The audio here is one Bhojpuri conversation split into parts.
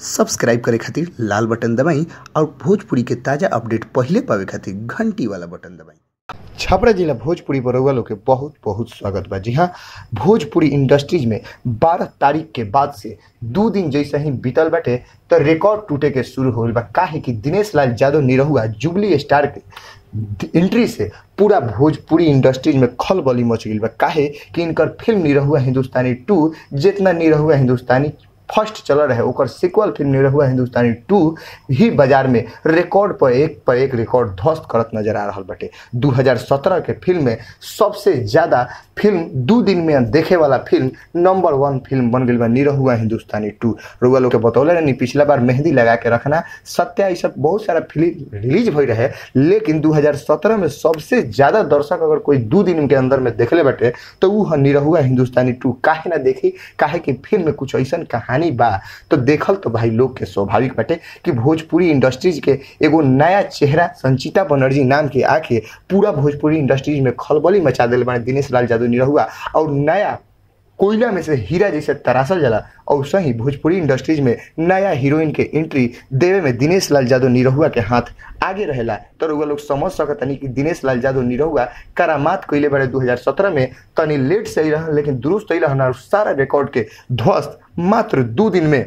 सब्सक्राइब करे खातिर लाल बटन दबाई और भोजपुरी के ताज़ा अपडेट पहिले पावे खातिर घंटी वाला बटन दबाई। छपरा जिला भोजपुरी पर रउआ लोग के बहुत बहुत स्वागत बा। जी हाँ, भोजपुरी इंडस्ट्रीज में 12 तारीख के बाद से 2 दिन जैसे ही बीतल बाटे तो रिकॉर्ड टूटे के शुरू हो गइल बा। काहे कि दिनेश लाल यादव निरहुआ जुबली स्टार के एंट्री से पूरा भोजपुरी इंडस्ट्रीज में खलबली मच गई बा। काहे कि इनकर फिल्म निरहुआ हिंदुस्तानी 2 जितना निरहुआ हिंदुस्तानी फर्स्ट चल रहे ओकर सीक्वल फिल्म निरहुआ हिंदुस्तानी 2 ही बाजार में रिकॉर्ड पर एक रिकॉर्ड ध्वस्त करत नजर आ रहा बाटे। 2017 के फिल्म में सबसे ज़्यादा फिल्म 2 दिन में देखे वाला फिल्म नंबर 1 फिल्म बन गई बा निरहुआ हिंदुस्तानी 2। रउआ लोग के बतौले रहनी पिछला बार मेहंदी लगा के रखना, सत्या, ये सब बहुत सारा फिल्म रिलीज हो रहे, लेकिन 2017 में सबसे ज़्यादा दर्शक अगर कोई 2 दिन के अंदर में देखले बाटे तो वो निरहुआ हिंदुस्तानी 2 काहे ना देखी। काहे कि फिल्म में कुछ ऐसा कहानी बा तो देखल तो भाई लोग के स्वाभाविक बाटे कि भोजपुरी इंडस्ट्रीज के एगो नया चेहरा संचिता बनर्जी नाम के आके पूरा भोजपुरी इंडस्ट्रीज में खलबली मचा दिल बाने दिनेश लाल यादव निरहुआ। और नया कोयला में से हीरा जैसे तरासल जाला और सही भोजपुरी इंडस्ट्रीज में नया हीरोइन के एंट्री देवे में दिनेश लाल यादव निरहुआ के हाथ आगे रहेला। तो रउआ लोग समझ सकतनी कि दिनेश लाल यादव निरहुआ करामात कइले बारे 2017 में। तनी लेट से रहन लेकिन दुरुस्त रहन और सारा रिकॉर्ड के ध्वस्त मात्र 2 दिन में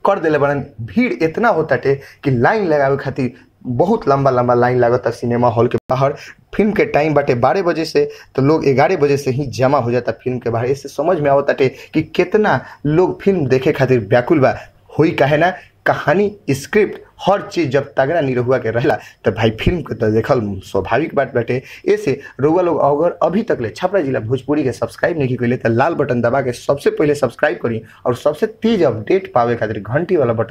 कर दिले बड़न। भीड़ इतना होता टे कि लाइन लगावे खातिर बहुत लंबा लंबा लाइन लागता सिनेमा हॉल के बाहर। फिल्म के टाइम बाटे 12 बजे से तो लोग 11 बजे से ही जमा हो जाता फिल्म के बाहर। इससे समझ में आवता टे कि कितना लोग फिल्म देखे खातिर व्याकुल बा। होई काहे ना, कहानी, स्क्रिप्ट, हर चीज़ जब तगड़ा निरहुआ के रहेला तो भाई फिल्म के तो देखल स्वाभाविक बात बाटे। ऐसे रउआ लोग अगर अभी तक ले छपरा जिला भोजपुरी के सब्सक्राइब नहीं कइले तो लाल बटन दबा के सबसे पहले सब्सक्राइब करी और सबसे तेज अपडेट पावे खातिर घंटी वाला बटन